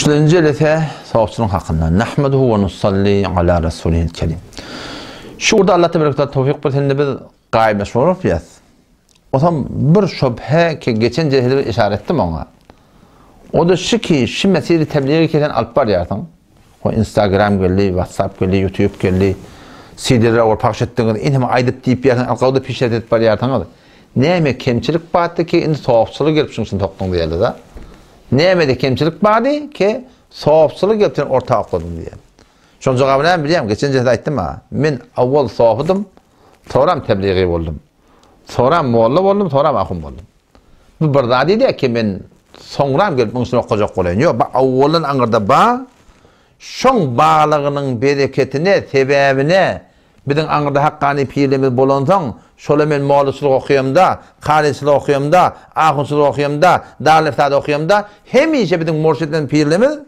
Üçlenji jelese sogapçylyk hakynda. Nahmaduhu we nusalli ala rasulihil kerim. Şu ugurda Allah tebarek taala towfik berse indi biz gaýyplaşma bolup ýas. Osam bir şübhe ki geçen jelesede bir işaret etdim oňa. O da şu ki şu mesiri tebliği ki sen alyp barýarsyň. O Instagram geldi, WhatsApp geldi, YouTube geldi. CD-ler ol pahş etdiňiz, indi hem aýdyp diýip ýarsyň, alkawda pişet edip barýarsyňyz. Näme kemçilik bardy ki indi sogapçylyk gelip şuň üçin sokduň diýerler-de. Nämede kemçilik bardy ki sogapçylyk gelip sen orta okladyň diýer. Şoň jogabyny näme bilýäň? Geçen jelse aýtdym-a. Men awwal sofydym, soňram tebligi boldum. Soňram molla boldum, soňram ahun boldum. Bu bir zat diýdi ki men soňram gelip muň üstüne okajak bolaýyn. Ýok, bu awwaldan aňyrda ba. Şoň baglygynyň bereketine, sebäbine biziň aňyrda hakkany pirlerimiz bolansoň, şola men mollaçylyk okaýamda, karyçylyk okaýamda, ahunçylyk okaýamda, darül-eftada okaýamda hemişe biziň murşitlerimiz, pirlerimiz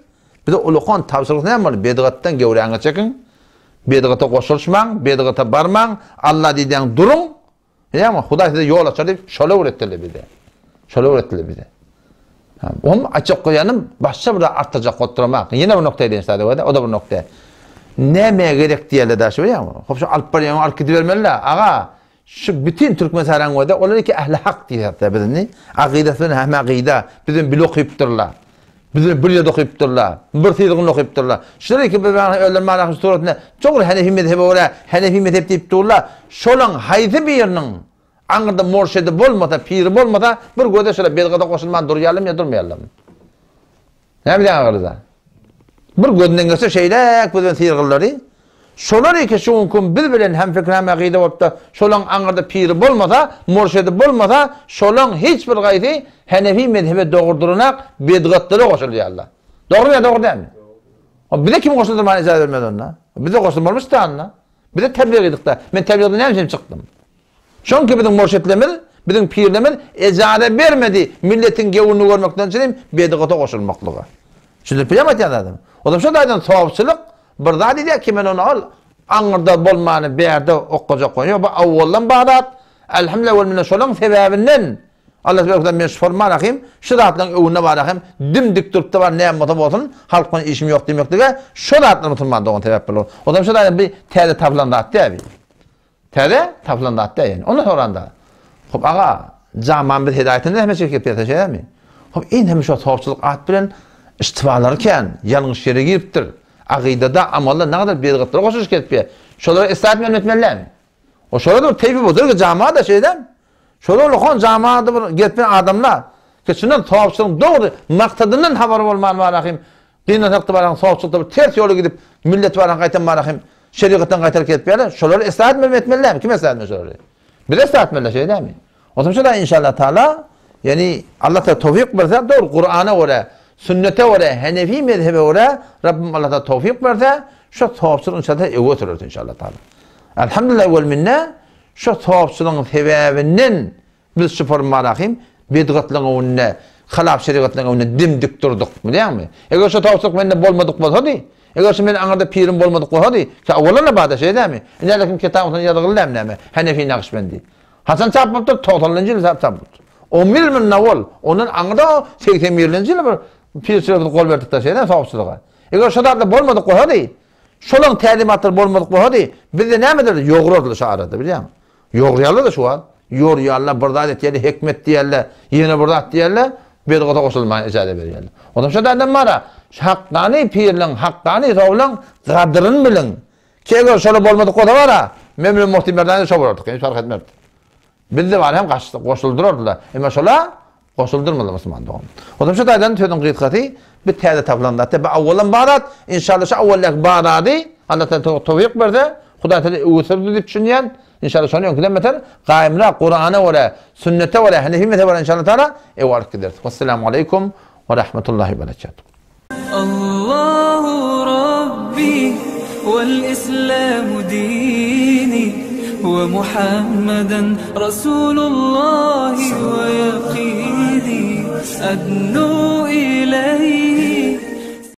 bize ulukan tabşyryk näme boldy? Bedgatdan göwräňizi çekiň, bedgata goşulyşmaň, bedgata barmaň, Alla diýdäň duruň, Bilýäňmi, Hudaý size ýol açar diýip, şola öwretdiler bize. Şola öwretdiler bize. Oňa aýtjak bolýanym, başga bir artdyrjak bolup duramak. Ýene bir nokta edeýin sadece, o da bir nokta. Näme gerek diýerler daşy bilýäňmi? Hop şu alyp barýaň, alyp gidibermeli-dä. Aga, şu bütün türkmen saran goýda, olar iki ähli hak diýýärler biz indi. Akydasy bilen hem akyda, bizden bile okypdyrlar. Bizden bir ýerde okypdyrlar. Bir syzgyny okypdyrlar. Şular iki bir bana ölen mana suratynda çogry Hanefi mezhebe görä Hanefi mezhep diýip durlar. Şolaň haýsy biriniň aňyrda murşidi bolmasa, piri bolmasa, bir göze şola bedgada goşulman durýarlarmy ýa durmaýarlarmy? Näme diýýäň agyrda? Bir gözünden geçse şeýläk bilen syrgyllary. Şolar eke şu günki biz bilen hem fikir hem akyda bolupda, şolaň aňyrda piri bolmasa, murşidi bolmasa, şolaň hiç bir gaýsy Hanefi mezhebe dogry duranak bedgatlara goşulýarlar. Dogrymy ýa dogry dälmi? O bize kim goşuldyrmana ijazat bermez onda? Bize goşulmalymyş da onda. Bize tebliğ edikde. Men tebliğden näme üçin çykdym? Şoňki biziň murşitlerimiz, biziň pirlerimiz ejaza bermedi milletiň gewünini görmekden çynym bedgata goşulmaklyga. Düşündirip bilýärmi aýtýan zadymy? O zaman şo taýdan sogapçylyk bir zat edýär ki men ony ol aňyrda bolmany bärde okajak bolýan. Ýok bu awwaldan bar zat. Elhamdülillah wel minne şolaň sebäbinden Allah tebarek men şu forman ahim şu zatlaryň öwünde bar ahim dim dik durupda bar näme bolsa bolsun halk bilen işim ýok diýmeklige şo zatlar musulman dogan sebäp bolar. O zaman şo taýdan bir täze tapylan zat däl. Täze tapylan zat däl ýani. Ondan soranda, Hop aga, jaman biz hidaýetini zähmet çekip ýörse şeýdemi? Hop indi hem şo sopçylyk at bilen iştibalary kän, ýalňyş ýere giripdir. Akydada, amalda nagadar bedgatlara goşulyş gelip ýer. Şolara esasat bilen etmeli dälmi? O şolar bir teýfi bodur ki jamada şeýdem. Şolar ulukan jamada bir gelip adamlar. Ki şundan sopçylygyň dogry maksadyndan habary bolman bar ahim. Gynansak-da baraň sowçulykda bir ters ýola gidip, milleti baraň gaýtam baraň hem şerigatdan gaýtaryp gelip ýaly, şolary esla etmeli etmeli dämi? Kim esla etmeli şolary? Biz esla etmeli şeýle dämi? Onsoň şo da inşallah taala, ýani Allah taala towfik berse, dogry Kur'ana görä, sünnete görä, Hanefi mezhebe görä, Rabbim Allah taala towfik berse, şo sowçulyk inşallah ewe oturar inşallah taala. Elhamdülillah wel minne, şo sowçulygyň sebäbinden Biz şu formalahym bidgatlaryň öňünde, hylaf şerigatlaryň öňünde dim-dik durduk, bilýäňmi? Eger şu towsuk mende bolmadyk bolsady, eger şu meniň aňyrda pirim bolmadyk bolsady, ki owalan-a bar-da, şeýle dälmi? Indi häli kim kitabyň üstünde ýazgyly dälmi näme? Hanefi Nagyşbendi. Haçan çap bolupdyr? Togsanynjy ýylda çap bolupdyr. On bir ýyl mundan owal, ondan aňyrda segsen birinji ýylda bir pirçiler bizi gol berdik-de, şeýle dälmi, sowapçylyga. Eger şu zatlar bolmadyk bolsady, şolaryň tälimatlary bolmadyk bolsady, bizde näme ederdi? Ýogrardylar şu arada, bilýäňmi? Ýorýarlar-da şu wagt. Ýorýarlar, bir zat etýärler, hikmet diýerler, ýene bir zat diýerler, bedgata goşulmaga ijaza berýärler. Onsoň şu adam bar-a, şu hakgany pirliň, hakgany sowlaň gadryny biliň. Ki eger şolar bolmadyk bolsa bar-a, men bilen Muhti Merdany şo bolardyk, hiç fark etmezdi. Bizde bar hem goşuldyrardylar. Emma şolar Goşuldyrmaly musulman dogan. Onsoň şu taýdan sözüň gysgasy bir täze tapylan zat däl. Bu awwalan bar zat. Inşallah şu awwaldaky bar zady Allah taala towfyk berse, Hudaý taala öwüsirdi diýip düşünýän. Inşallah şony öňküden beter gaýymrak Kurana görä, sünnete görä, Hanefi mezhebe görä inşallah taala ew alyp gideris. Wesselamu aleýkum we rahmetullahi we berekatuh. Allahu Rabbi wal Islamu dini we Muhammeden Rasulullahi we ýakini adnu ileýhi.